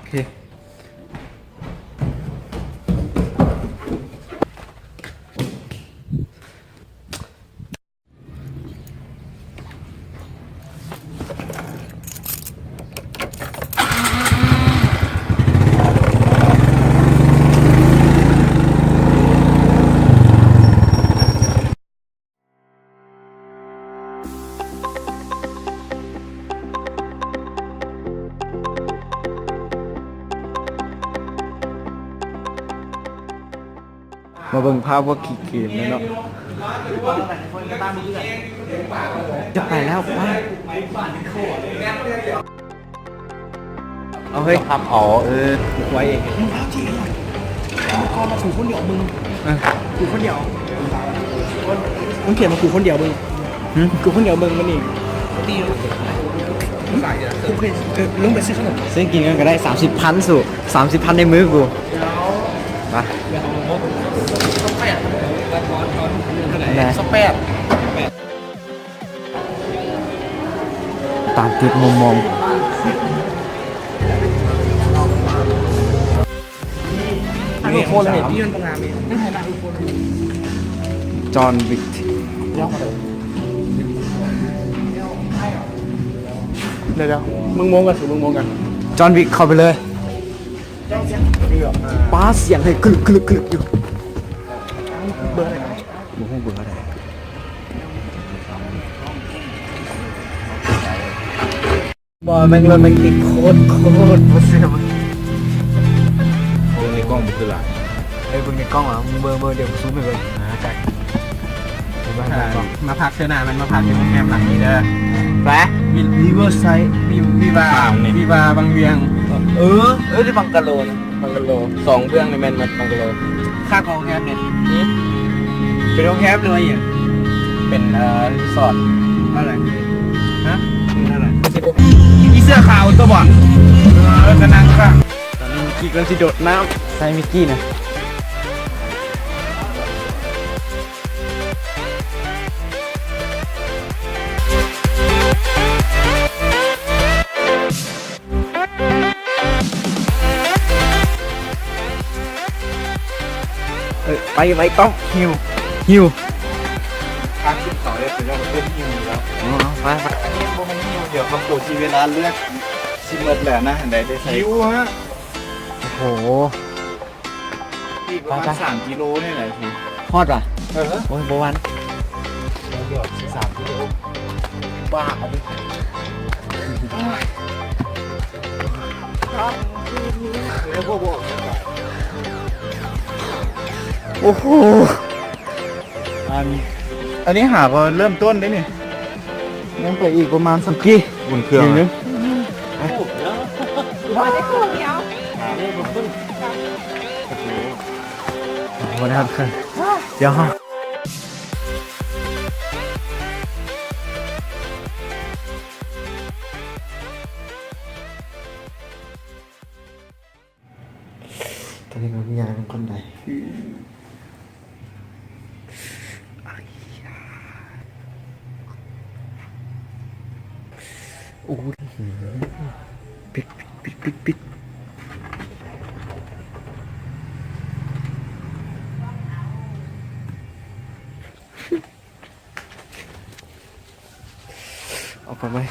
ເຄ ມາເບິ່ງພາບພວກຂີ້ເກມແລ້ວເນາະ ຈະໄປແລ້ວ ໄປ. ເອົາເຮີ້ຍ ເຈົ້າພາບເອົາ ເອີ ກູຄວາຍເອງ ມຶງພາບທີ່ເອງ ມຶງກ່ອນ ມາກູຄົນດຽວ ມຶງ ເອີ ກູຄົນດຽວ ມຶງຂຽນມາກູຄົນດຽວ ມຶງ ຫື? ກູຄົນດຽວ ມຶງ ມັນນີ້ ກູເຄີຍ ເອີ ລົງໄປຊື້ຂະໜົມ ຊື້ກິນກັນກໍໄດ້ ສາມສິບພັນ ສູ້ ສາມສິບພັນໃນມືກູ ມາ ຊາວແປດ ຊາວແປດ. ຕາມຕິດມຸມມອງ ຈອນວິກ ດຽວໆ ມຶງມົງກັນ ສູ ມຶງມົງກັນ ຈອນວິກ ເຂົ້າໄປເລີຍ. ປ້າ ສຽງໃຫ້ກຶກໆໆຢູ່ ເບີໃດ ບໍ່ຮູ້ເບີໃດ ບໍ່ ແມ່ງລົດແມ່ງຕິດໂຄດໆ ບໍ່ເຊື່ອ ເບິ່ງໃນກ້ອງບໍ່ຄືຫຼາຍ ເອີ ເບິ່ງໃນກ້ອງວ່າ ເບິ່ງ ເບິ່ງ ດຽວກູຊູມໃຫ້ເບິ່ງ ອ່າ ໄປ ມາພັກເທື່ອໜ້າ ແມ່ນມາພັກຢູ່ໂຮງແຮມຫຼັງນີ້ເດີ ໄປ ວິ ຣີເວີໄຊ ວິ ວິວາ ວິວາວັງວຽງ ເອີ ເອີ ທີ່ບັງກະໂລ ບັງກະໂລ ສອງເບື້ອງນີ້ແມ່ນໝົດບັງກະໂລ ຂ້າງຂອງໂຮງແຮມນີ້ ເປັນໂຮງແຮມ ຫຼືວ່າອີ່ຫຍັງ ເປັນ ເອີ ຣີສອດ ອັນໃດ ຮະ ອັນໃດ ອີເສື້ອຂາວຕົວບໍ ເອີ ກະນັ່ງຂ້າງ ຕອນນີ້ມິກກີ້ກຳລັງຊິໂດດນ້ຳ ໃສ່ມິກກີ້ນະ ເອີ ໄປ ໄປຕໍ່ ຫິວ ຫິວ ທາງຂຶ້ນເຂົາເດ້ ເປັນເລື່ອງເປັນຫິວຢູ່ແລ້ວ ອໍ ໄປ ໄປ ອັນນີ້ບໍ່ແມ່ນຫິວ ດຽວເຂົາໂກຊິເວລາເລືອດຊິໝົດແລ້ວນະ ອັນໃດໄດ້ໃສ່ ຫິວຮະ ໂອ້ໂຫ ອີກປະມານ ໄປ ໄປ ສາມກິໂລນີ້ແຫຼະ ຮອດຫວາ? ເອີ ໂອ້ຍ ບໍ່ຫວັ່ນ ເກືອບສິບສາມກິໂລ ບ້າເອົາເລີຍ ໂອ້ໂຫ ອັນ ອັນນີ້ຫາກໍເລີ່ມຕົ້ນເດ້ນີ້ ຍັງໄປອີກປະມານສາມກິໂລ ອຸ່ນເຄື່ອງ ດຽວ ບໍ່ໄດ້ຮັບເຄື່ອງ ດຽວເຮົາ ຕອນນີ້ກໍຍ້າຍລົງຂັ້ນໄດ ໂອ້ຍ ປິດ ປິດ ປິດ ປິດ ເອົາໄປໄວ້